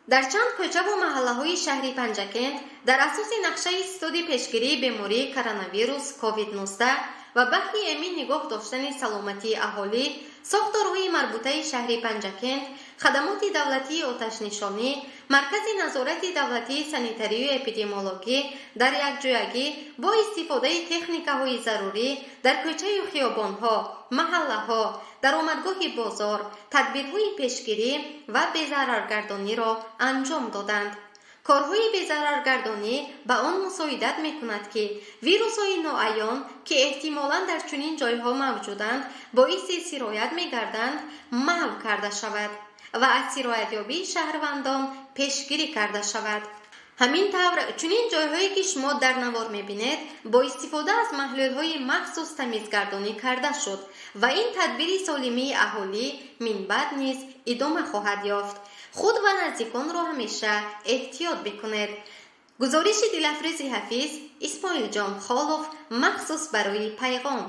Дар чанд кӯчаву маҳаллаҳои шаҳри Панҷакент дар асоси нақшаи ситоди пешгирии бемории коронавирус COVID-19 ва баҳри эмин нигоҳ доштани саломатии аҳолӣ, сохторҳои марбутаи шаҳри Панҷакент, хадамоти давлатии оташнишонӣ, Маркази назорати давлатии санитарию эпидемиологӣ дар якҷоягӣ бо истифодаи техникаҳои зарурӣ дар кӯчаю хиёбонҳо, маҳаллаҳо, даромадгоҳи бозор тадбирҳои пешгирӣ ва безараргардониро анҷом доданд. Корҳои безараргардонӣ ба он мусоидат мекунад, ки вирусҳои ноаён, ки эҳтимолан дар чунин ҷойҳо мавҷуданд, боиси сироят мегарданд, маҳв карда шавад ва аз сироятёбии шаҳрвандон пешгирӣ карда шавад. Ҳамин тавр, чунин ҷойҳое, ки шумо дар навор мебинед, бо истифода аз маҳлулҳои махсус тамизгардонӣ карда шуд ва ин тадбири солимии аҳолӣ минбаъд низ идома хоҳад ёфт. Худ ва наздиконро ҳамеша эҳтиёт бикунед. Гузориши Дилафрӯзи Ҳафиз, Исмоилҷон Холов, махсус барои Пайғом.